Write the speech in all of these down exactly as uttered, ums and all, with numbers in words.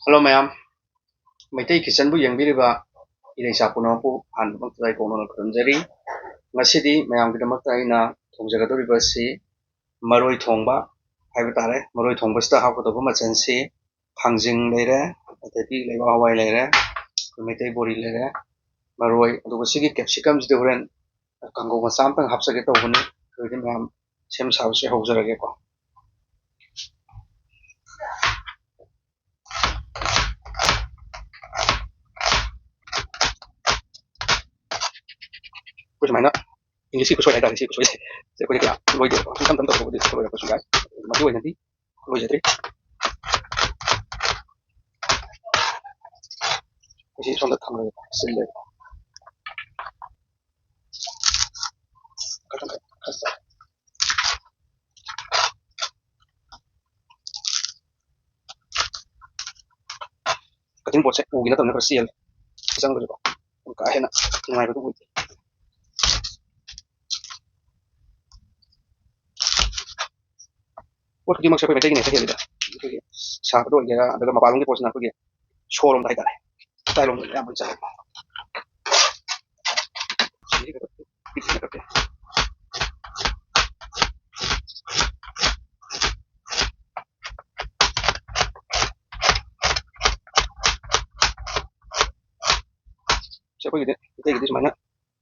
Hello ꯃꯌꯥꯝ, ꯃꯩꯇꯩ ꯀꯤꯆꯟꯕꯨ ꯌꯦꯡꯕꯤꯔꯤꯕ ꯏꯔꯩꯆꯥ ꯄꯨꯝꯅꯃꯛꯄꯨ ꯑꯍꯥꯟꯕꯃꯛꯇꯗ ꯏꯀꯣꯛꯅꯅ ꯈꯨꯔꯨꯝꯖꯔꯤ꯫ ꯉꯁꯤꯗꯤ ꯃꯌꯥꯝꯒꯤꯗꯃꯛꯇ ꯑꯩꯅ ꯊꯣꯡꯖꯒꯗꯧꯔꯤꯕ ꯑꯁꯤ ꯃꯔꯣꯏ ꯊꯣꯡꯕ ꯍꯥꯏꯕ ꯇꯥꯔꯦ꯫ ꯃꯔꯣꯏ ꯊꯣꯡꯕꯁꯤꯗ ꯍꯥꯞꯀꯗꯧꯕ ꯃꯆꯜꯁꯤ ꯊꯥꯡꯖꯤꯡ ꯂꯩꯔꯦ, ꯑꯗꯒꯤ ꯂꯩꯕꯥꯛ ꯍꯋꯥꯏ ꯂꯩꯔꯦ, ꯑꯩꯈꯣꯏ ꯃꯩꯇꯩ ꯕꯣꯔꯤ ꯂꯩꯔꯦ, ꯃꯔꯣꯏ, ꯑꯗꯨꯒ ꯁꯤꯒꯤ ꯀꯦꯞꯁꯤꯀꯝꯁꯤꯗꯤ ꯍꯣꯔꯦꯟ ꯀꯥꯡꯒꯧ ꯃꯆꯥ ꯑꯃꯇꯪ ꯍꯥꯞꯆꯒꯦ ꯇꯧꯕꯅꯤ꯫ ꯑꯗꯨꯗꯤ ꯃꯌꯥꯝ ꯁꯦꯝ ꯁꯥꯕꯁꯦ ꯍꯧꯖꯔꯒꯦꯀꯣ꯫ ꯑꯩꯈꯣꯏ ꯁꯨꯃꯥꯏꯅ ꯏꯪꯂꯤꯁꯀꯤ ꯈꯨꯠꯁꯣꯏ ꯍꯥꯏꯇꯥꯔꯦ, ꯁꯤ ꯈꯨꯠꯁꯣꯏꯁꯦ꯫ ꯁꯤ ꯑꯩꯈꯣꯏꯗꯤ ꯀꯌꯥ ꯂꯣꯏꯗꯦꯕꯀꯣ, ꯏꯆꯝ ꯆꯝ ꯇꯧꯕꯕꯨꯗꯤ ꯂꯣꯏꯔꯛꯄꯁꯨ ꯌꯥꯏ꯫ ꯃꯔꯨ ꯑꯣꯏꯅꯗꯤ ꯂꯣꯏꯖꯗ꯭ꯔꯤ꯫ ꯑꯩꯁꯤ ꯁꯣꯝꯗ ꯊꯝꯃꯒꯦ, ꯁꯤꯜꯂꯦꯕ꯫ ꯈꯇꯪ ꯈꯔ ꯆꯥꯏ꯫ ꯀꯇꯤꯡ ꯕꯣꯔꯗꯁꯦ ꯎꯒꯤ ꯅꯠꯇꯕꯅ ꯈꯔ ꯆꯦꯜꯂꯦ꯫ ꯆꯪꯕꯁꯦꯀꯣ, ꯌꯥꯝ ꯀꯥ ꯍꯦꯟꯅ ꯅꯨꯡꯉꯥꯏꯕꯗꯨ ꯑꯣꯏꯗꯦ꯫ ꯄꯣꯠ ꯈꯨꯗꯤꯡꯃꯛꯁꯦ ꯑꯩꯈꯣꯏ ꯃꯩꯇꯩꯒꯤꯅ ꯍꯦꯛꯇ ꯍꯦꯜꯂꯤꯗ꯫ ꯑꯩꯈꯣꯏꯒꯤ ꯁꯥꯕꯗ ꯑꯣꯏꯒꯦꯔꯥ, ꯑꯗꯨꯒ ꯃꯄꯥꯟꯂꯣꯝꯒꯤ ꯄꯣꯠꯁꯤꯅ ꯑꯩꯈꯣꯏꯒꯤ ꯁꯣꯔꯣꯝꯗ ꯍꯥꯏꯇꯥꯔꯦ, ꯁ꯭ꯇꯥꯏꯜ ꯂꯣꯝꯗ ꯑꯌꯥꯝꯕꯅ ꯆꯠꯂꯦ꯫ ꯁꯤꯁꯦ ꯈꯔ ꯄꯤꯛꯅ ꯀꯛꯀꯦ꯫ ꯁꯤ ꯑꯩꯈꯣꯏꯒꯤꯗꯤ, ꯃꯩꯇꯩꯒꯤꯗꯤ ꯁꯨꯃꯥꯏꯅ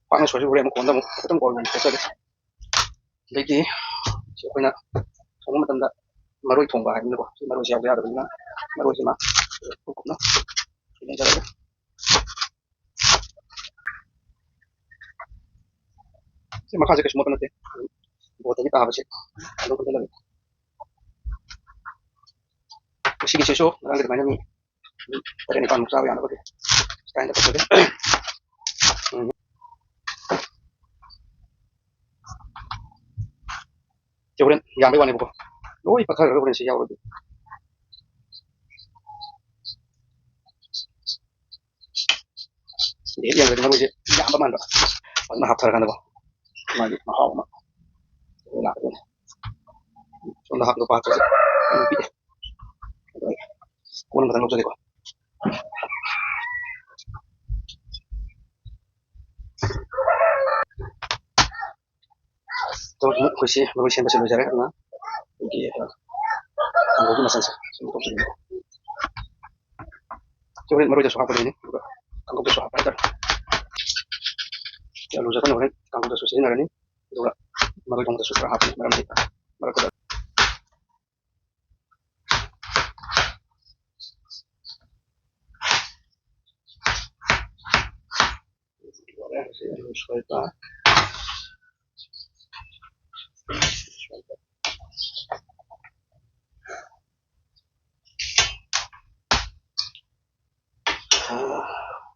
ꯄꯥꯛꯅ ꯁꯣꯏꯔꯁꯨ ꯍꯣꯔꯦꯟ ꯑꯃꯨꯛ ꯀꯣꯟꯗ ꯑꯃꯨꯛ ꯈꯤꯇꯪ ꯀꯣꯟꯅ ꯀꯣꯠꯆꯒꯦ꯫ ꯑꯗꯩꯗꯤ ꯁꯤ ꯑꯩꯈꯣꯏꯅ ꯊꯣꯡꯕ ꯃꯇꯝꯗ ꯃꯔꯣꯏ ꯊꯣꯡꯕ ꯍꯥꯏꯕꯅꯤꯅꯀꯣ, ꯁꯤ ꯃꯔꯣꯏꯁꯤ ꯌꯥꯎꯗ ꯌꯥꯗꯕꯅꯤꯅ ꯃꯔꯣꯏꯁꯤꯃ ꯀꯨꯞꯅ ꯁꯤꯖꯤꯟꯅꯖꯔꯒꯦ꯫ ꯁꯤ ꯃꯈꯥꯁꯦ ꯀꯩꯁꯨ ꯃꯣꯠꯄ ꯅꯠꯇꯦ, ꯕꯣꯠꯇꯒꯤ ꯇꯥꯕꯁꯦ ꯑꯗꯨꯝ ꯍꯩꯖꯤꯜꯂꯒꯦ꯫ ꯁꯤꯒꯤꯁꯤꯁꯨ ꯉꯔꯥꯡꯒꯤ ꯑꯗꯨꯃꯥꯏꯅ ꯃꯤ ꯇꯔꯦꯠ ꯅꯤꯄꯥꯟꯃꯨꯛ ꯆꯥꯕ ꯌꯥꯅꯕꯒꯤ ꯁ꯭ꯇꯥꯏꯜꯗ ꯇꯧꯖꯒꯦ꯫ ꯎꯝ꯫ ꯁꯤ ꯍꯣꯔꯦꯟ ꯌꯥꯝꯕꯩ ꯋꯥꯅꯦꯕꯀꯣ, ꯂꯣꯏ ꯄꯠꯊꯈ꯭ꯔꯒ ꯍꯣꯔꯦꯟ ꯁꯤ ꯌꯥꯎꯔꯗꯤ꯫ ꯁꯤꯗꯤ ꯍꯦꯛ ꯌꯦꯡꯕꯗ ꯃꯔꯣꯏꯁꯦ ꯌꯥꯝꯕ ꯃꯥꯟꯕ, ꯐꯖꯅ ꯍꯥꯞꯊꯔꯀꯥꯟꯗꯀꯣ ꯃꯥꯒꯤ ꯃꯍꯥꯎ ꯑꯃ ꯂꯥꯛꯀꯗꯣꯏꯅꯦ꯫ ꯁꯣꯝꯗ ꯍꯥꯞꯇꯣꯛꯄ ꯍꯥꯞꯄꯁꯦ ꯑꯗꯨꯝ ꯄꯤꯛꯑꯦ꯫ ꯀꯣꯟ ꯑꯃ ꯈꯛꯇꯪ ꯂꯧꯖꯒꯦꯀꯣ꯫ ꯑꯗꯣ ꯑꯩꯈꯣꯏꯁꯤ ꯃꯔꯣꯏ ꯁꯦꯝꯕꯁꯤ ꯂꯣꯏꯖꯔꯦ꯫ ꯑꯗꯨꯅ ꯑꯩꯈꯣꯏꯒꯤ, ꯑ, ꯀꯥꯡꯍꯧꯒꯤ ꯃꯆꯜꯁꯦ ꯁꯨꯝ ꯇꯧꯁꯤꯟꯕꯤꯔꯣ꯫ ꯁꯤ ꯍꯣꯔꯦꯟ ꯃꯔꯣꯏꯗꯁꯨ ꯍꯥꯞꯀꯗꯣꯏꯅꯤ, ꯑꯗꯨꯒ ꯀꯥꯡꯍꯧꯗꯁꯨ ꯍꯥꯞꯄ ꯍꯥꯏꯇꯥꯔꯦ꯫ ꯁꯤ ꯑꯂꯨꯁꯦ ꯑꯩꯈꯣꯏꯅ ꯍꯣꯔꯦꯟ ꯀꯥꯡꯍꯧꯗꯁꯨ ꯁꯤꯖꯤꯟꯅꯔꯅꯤ, ꯑꯗꯨꯒ ꯃꯔꯣꯏ ꯊꯣꯡꯕꯗꯁꯨ ꯈꯔ ꯍꯥꯞꯄꯅꯤ, ꯃꯔꯝꯗꯤ ꯃꯔꯛꯇ ꯂꯣꯏꯔꯦ꯫ ꯁꯤ ꯑꯂꯨ ꯁꯣꯏꯕ꯫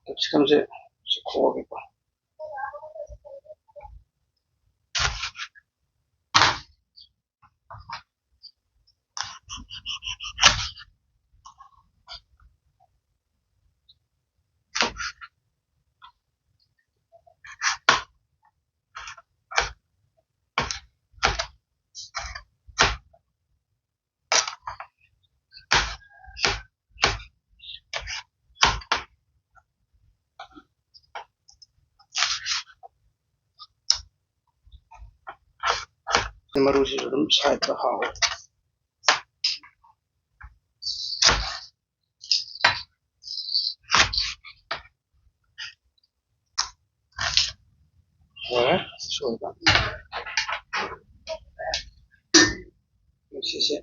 ꯀꯦꯞꯁꯤꯀꯝꯁꯦ ꯁꯤ ꯈꯣꯛꯑꯒꯦꯀꯣ꯫ ꯃꯔꯨꯁꯤꯁꯨ ꯑꯗꯨꯝ ꯁꯥꯏꯠꯇ ꯍꯥꯎꯋꯦ꯫ ꯂꯣꯏꯔꯦ꯫ ꯁꯣꯏꯕ꯫ ꯁꯤꯁꯦ꯫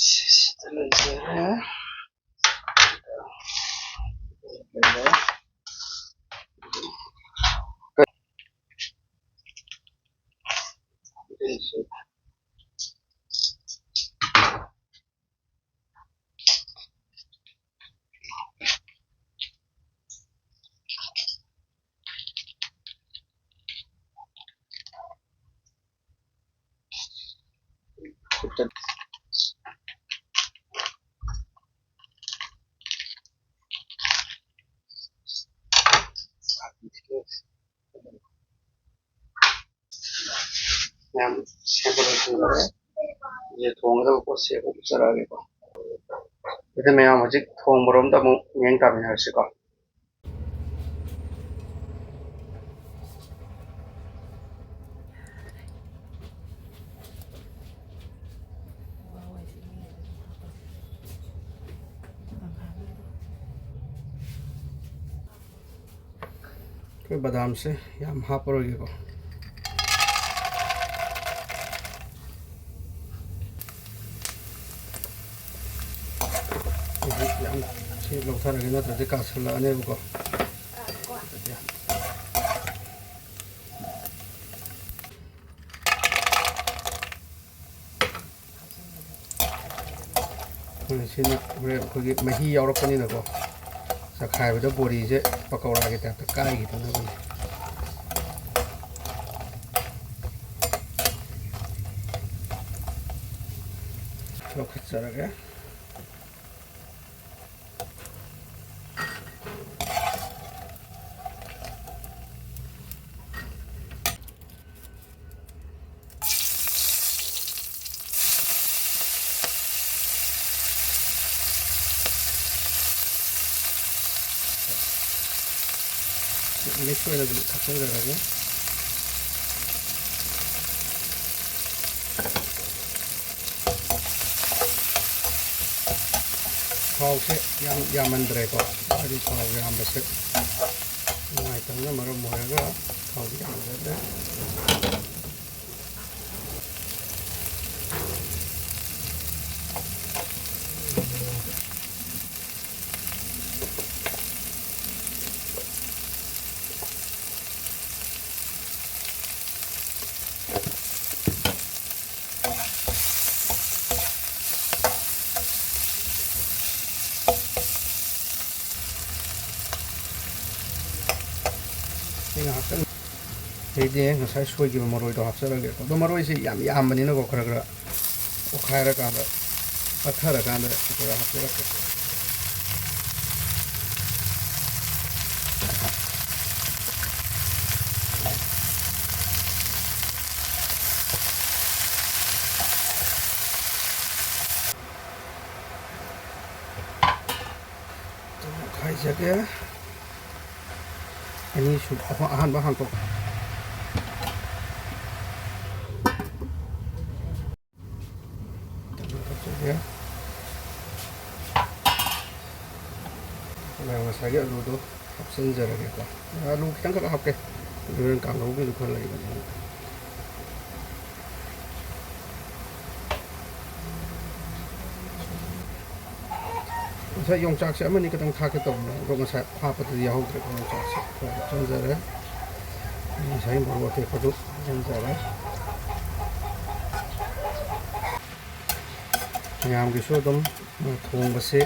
ꯁꯤꯁꯤꯗ ꯂꯩꯖꯔꯦ꯫ ꯈꯨꯠꯇ꯫ ꯃꯌꯥꯝ ꯁꯦꯝꯕ ꯂꯣꯏꯁꯤꯟꯈ꯭ꯔꯦ꯫ ꯍꯧꯖꯤꯛ ꯊꯣꯡꯒꯗꯕ ꯄꯣꯠꯁꯦ ꯑꯃꯨꯛ ꯎꯠꯆꯔꯛꯑꯒꯦꯀꯣ꯫ ꯑꯗꯨꯗꯤ ꯃꯌꯥꯝ ꯍꯧꯖꯤꯛ ꯊꯣꯡꯕꯔꯣꯝꯗ ꯑꯃꯨꯛ ꯃꯤꯠꯌꯦꯡ ꯇꯥꯃꯤꯟꯅꯔꯁꯤꯀꯣ꯫ ꯑꯩꯈꯣꯏ ꯕꯗꯥꯝꯁꯦ ꯌꯥꯝ ꯍꯥꯞꯄꯔꯣꯏꯒꯦꯀꯣ꯫ ꯍꯧꯖꯤꯛ ꯌꯥꯝ ꯁꯤ ꯂꯧꯊꯔꯒꯦ, ꯅꯠꯇ꯭ꯔꯗꯤ ꯀꯥꯁꯜꯂꯛꯑꯅꯦꯕꯀꯣ꯫ ꯁꯤꯅ ꯍꯣꯔꯦꯟ ꯑꯩꯈꯣꯏꯒꯤ ꯃꯍꯤ ꯌꯥꯎꯔꯛꯄꯅꯤꯅꯀꯣ, ꯆꯈꯥꯏꯕꯗ ꯕꯣꯔꯤꯁꯦ ꯄꯀꯧꯔꯥꯒꯤ ꯇꯥꯏꯞꯇ ꯀꯥꯏꯈꯤꯗꯅꯕꯅꯤ꯫ ꯂꯧꯈꯠꯆꯔꯒꯦ꯫ ꯃꯤꯛꯁ ꯑꯣꯏꯅ ꯑꯗꯨꯝ ꯊꯥꯛꯆꯤꯟꯖꯔꯒꯦ꯫ ꯊꯥꯎꯁꯦ ꯌꯥꯝ ꯌꯥꯝꯃꯟꯗ꯭ꯔꯦꯀꯣ, ꯍꯥꯏꯗꯤ ꯊꯥꯎ ꯌꯥꯝꯕꯁꯦ ꯅꯨꯡꯉꯥꯏꯇꯕꯅ ꯃꯔꯝ ꯑꯣꯏꯔꯒ ꯊꯥꯎꯗꯤ ꯌꯥꯝꯖꯗ꯭ꯔꯦ꯫ ꯑꯩ ꯉꯥꯏꯍꯥꯛꯇꯪ, ꯑꯗꯩꯗꯤ ꯉꯁꯥꯏ ꯁꯣꯏꯈꯤꯕ ꯃꯔꯣꯏꯗꯣ ꯍꯥꯞꯆꯔꯒꯦꯀꯣ꯫ ꯑꯗꯣ ꯃꯔꯣꯏꯁꯦ ꯌꯥꯝ ꯌꯥꯝꯕꯅꯤꯅꯀꯣ, ꯈꯔ ꯈꯔ ꯑꯣꯠꯈꯥꯏꯔꯀꯥꯟꯗ, ꯄꯠꯊꯔꯀꯥꯟꯗ ꯈꯔ ꯍꯥꯞꯆꯔꯛꯀꯦ꯫ ꯑꯦ, ꯑꯅꯤꯁꯨ-, ꯑꯍ-, ꯑꯍꯥꯟꯕ ꯍꯥꯡꯇꯣꯛ꯫ ꯀꯩꯅꯣ ꯇꯧꯖꯒꯦ꯫ ꯑꯗꯨꯒ ꯉꯁꯥꯏꯒꯤ ꯑꯂꯨꯗꯣ ꯍꯥꯞꯆꯤꯟꯖꯔꯒꯦꯀꯣ꯫ ꯑꯂꯨ ꯈꯤꯇꯪꯈꯛ ꯍꯥꯞꯀꯦ꯫ ꯑꯗꯨ ꯍꯣꯔꯦꯟ ꯀꯥꯡꯍꯧꯒꯤꯁꯨ ꯈꯔ ꯂꯩꯕꯅꯤꯅ꯫ ꯉꯁꯥꯏ ꯌꯣꯡꯆꯥꯛꯁꯦ ꯑꯃꯅꯤ ꯈꯛꯇꯪ ꯊꯥꯛꯀꯦ ꯇꯧꯕꯅꯦ, ꯑꯗꯣ ꯉꯁꯥꯏ ꯍꯥꯞꯄꯗꯨꯗꯤ ꯌꯥꯎꯍꯧꯗ꯭ꯔꯦ꯫ ꯌꯣꯡꯆꯥꯛꯁꯦ ꯈꯔ ꯍꯥꯞꯆꯤꯟꯖꯔꯦ꯫ ꯉꯁꯥꯏ ꯃꯣꯔꯣꯛ ꯑꯇꯦꯛꯄꯗꯨ ꯍꯥꯞꯆꯤꯟꯖꯔꯦ꯫ ꯃꯌꯥꯝꯒꯤꯁꯨ ꯑꯗꯨꯝ ꯊꯣꯡꯕꯁꯦ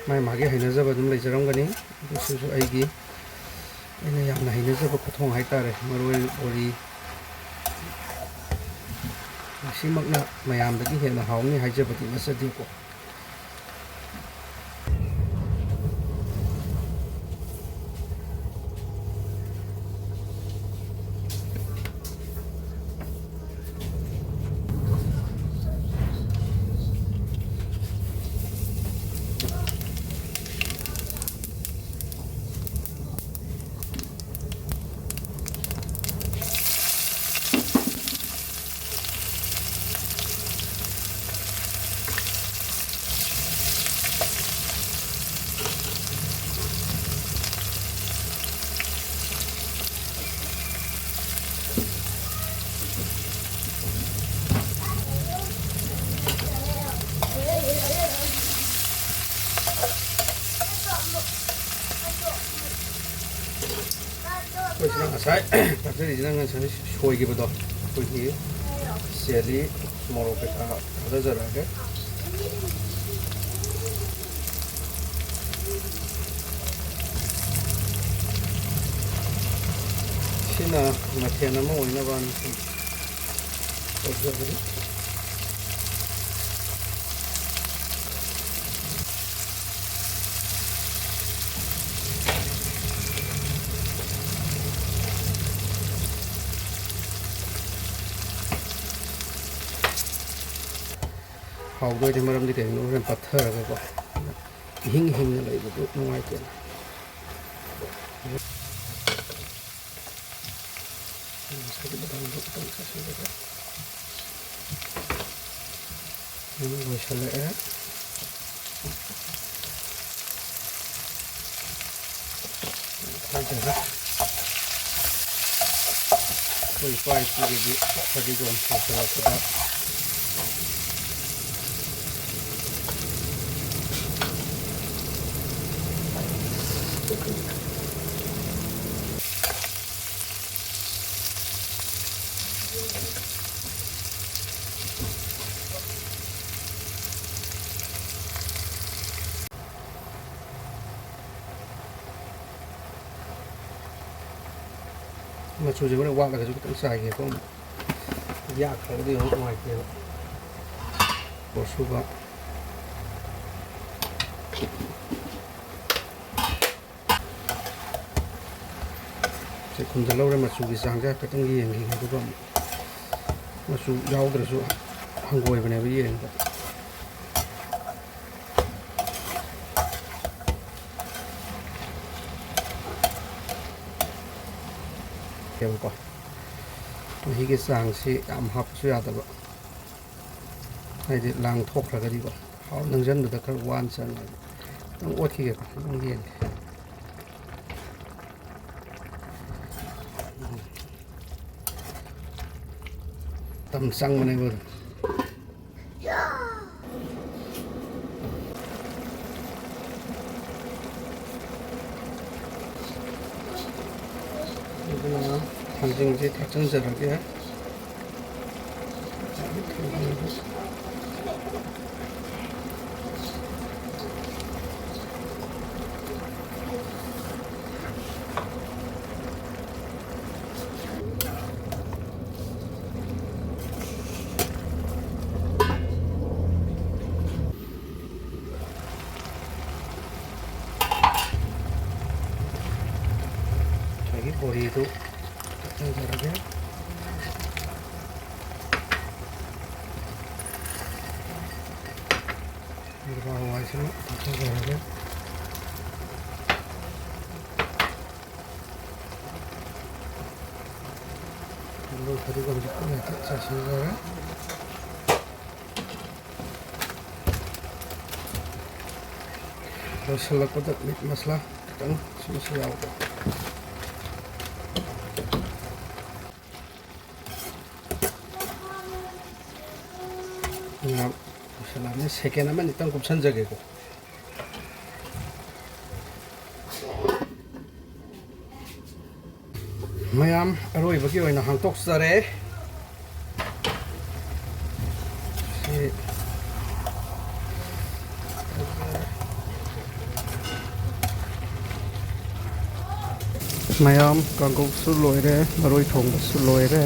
ꯃꯥꯒꯤ ꯃꯥꯒꯤ ꯍꯩꯅꯖꯕ ꯑꯗꯨꯝ ꯂꯩꯖꯔꯝꯒꯅꯤ꯫ ꯑꯗꯨꯁꯤꯁꯨ ꯑꯩꯒꯤ, ꯑꯩꯅ ꯌꯥꯝꯅ ꯍꯩꯅꯖꯕ ꯈꯨꯊꯣꯡ ꯍꯥꯏꯇꯥꯔꯦ꯫ ꯃꯔꯣꯏ ꯕꯣꯔꯤ, ꯃꯁꯤꯃꯛꯅ ꯃꯌꯥꯝꯗꯒꯤ ꯍꯦꯟꯅ ꯍꯥꯎꯅꯤ ꯍꯥꯏꯖꯕꯗꯤ ꯅꯠꯆꯗꯦꯀꯣ꯫ ꯑꯩꯈꯣꯏꯁꯤꯅ ꯉꯁꯥꯏ ꯇꯥꯛꯆꯔꯤꯁꯤꯅ ꯉꯁꯥꯏ ꯁꯣꯏꯈꯤꯕꯗꯣ, ꯑꯩꯈꯣꯏꯒꯤ ꯆꯦꯔꯤ ꯃꯣꯔꯣꯛ ꯀꯩꯀꯥ ꯊꯥꯗꯖꯔꯛꯑꯒꯦ꯫ ꯁꯤꯅ ꯃꯊꯦꯜ ꯑꯃ ꯑꯣꯏꯅꯕꯅ ꯁꯨꯝ ꯇꯧꯖꯕꯅꯤ꯫ ꯍꯥꯎꯗꯣꯏꯅꯦ, ꯃꯔꯝꯗꯤ ꯀꯩꯒꯤꯅꯣ, ꯍꯣꯔꯦꯟ ꯄꯠꯊꯔꯒꯀꯣ꯫ ꯏꯍꯤꯡ ꯍꯤꯡꯅ ꯂꯩꯕꯗꯨ ꯅꯨꯡꯉꯥꯏꯇꯦꯅ꯫ ꯉꯁꯥꯏꯒꯤ ꯕꯗꯥꯝꯗꯣ ꯈꯤꯇꯪ ꯆꯥꯏꯁꯤꯜꯂꯒ ꯂꯣꯏꯁꯤꯜꯂꯛꯑꯦ꯫ ꯈꯪꯗꯦꯗ꯫ ꯑꯩꯈꯣꯏ ꯏꯄꯥ ꯏꯄꯨꯒꯤꯗꯤ ꯐꯗꯤꯒꯣꯝ ꯁꯣꯏꯁꯤꯜꯂꯛꯄꯗ ꯃꯆꯨꯁꯦ ꯍꯣꯔꯦꯟ ꯋꯥꯠꯂꯒꯁꯨ ꯈꯤꯇꯪ ꯆꯥꯏꯒꯦꯀꯣ꯫ ꯌꯥꯛꯈ꯭ꯔꯒꯗꯤ ꯑꯃꯨꯛ ꯅꯨꯡꯉꯥꯏꯇꯦꯕ꯫ ꯀꯣꯔꯁꯨꯕ꯫ ꯁꯦ ꯈꯨꯝꯖꯤꯜꯍꯧꯔꯦ, ꯃꯆꯨꯒꯤ ꯆꯥꯡꯁꯦ ꯍꯥꯏꯐꯦꯠꯇꯪ ꯌꯦꯡꯈꯤꯒꯦ, ꯑꯗꯨꯒ ꯑꯃꯨꯛ ꯃꯆꯨ ꯌꯥꯎꯗ꯭ꯔꯁꯨ ꯍꯪꯒꯣꯏꯕꯅꯦꯕ ꯌꯦꯡꯕꯗ꯫ ꯌꯦꯡꯉꯨꯀꯣ, ꯃꯍꯤꯒꯤ ꯆꯥꯡꯁꯤ ꯌꯥꯝ ꯍꯥꯞꯄꯁꯨ ꯌꯥꯗꯕ, ꯍꯥꯏꯗꯤ ꯂꯥꯡ ꯊꯣꯛꯈ꯭ꯔꯒꯗꯤꯀꯣ, ꯊꯥꯎ ꯅꯪꯁꯤꯟꯕꯗ ꯈꯔ ꯋꯥꯅ ꯆꯪꯉꯦꯕ꯫ ꯈꯤꯇꯪ ꯑꯣꯠꯈꯤꯒꯦꯀꯣ, ꯑꯗꯨꯝ ꯌꯦꯡꯒꯦ꯫ ꯃꯇꯝ ꯆꯪꯕꯅꯦꯕ ꯑꯗꯨꯝ꯫ ꯑꯗꯨꯅ ꯊꯥꯡꯖꯤꯡꯁꯦ ꯊꯥꯛꯆꯤꯟꯖꯔꯒꯦ꯫ ꯉꯁꯥꯏꯒꯤ ꯕꯣꯔꯤꯗꯨ ꯍꯥꯞꯆꯤꯟꯖꯔꯒꯦ꯫ ꯍꯋꯥꯏꯁꯤꯃ ꯊꯥꯛꯆꯤꯟꯖꯔꯒꯦ꯫ ꯇꯤꯜꯍꯧ ꯐꯗꯤꯒꯣꯝꯁꯦ ꯄꯨꯟꯅ ꯍꯦꯛꯇ ꯆꯥꯏꯁꯤꯟꯖꯔꯦ꯫ ꯂꯣꯏꯁꯤꯜꯂꯛꯄꯗ ꯃꯤꯠ ꯃꯁꯂꯥ ꯈꯤꯇꯪ ꯁꯤꯃꯁꯨ ꯌꯥꯎꯕ꯫ ꯉꯥꯏꯍꯥꯛ ꯂꯣꯏꯁꯤꯜꯂꯛꯑꯕꯅꯤ꯫ ꯁꯦꯀꯦꯟ ꯑꯃꯅꯤꯇꯪ ꯀꯨꯞꯁꯟꯖꯒꯦꯀꯣ꯫ ꯃꯌꯥꯝ ꯑꯔꯣꯏꯕꯒꯤ ꯑꯣꯏꯅ ꯍꯥꯡꯇꯣꯛꯆꯔꯦ꯫ ꯁꯤ ꯃꯌꯥꯝ ꯀꯥꯡꯉꯧꯁꯨ ꯂꯣꯏꯔꯦ, ꯃꯔꯣꯏ ꯊꯣꯡꯕꯁꯨ ꯂꯣꯏꯔꯦ꯫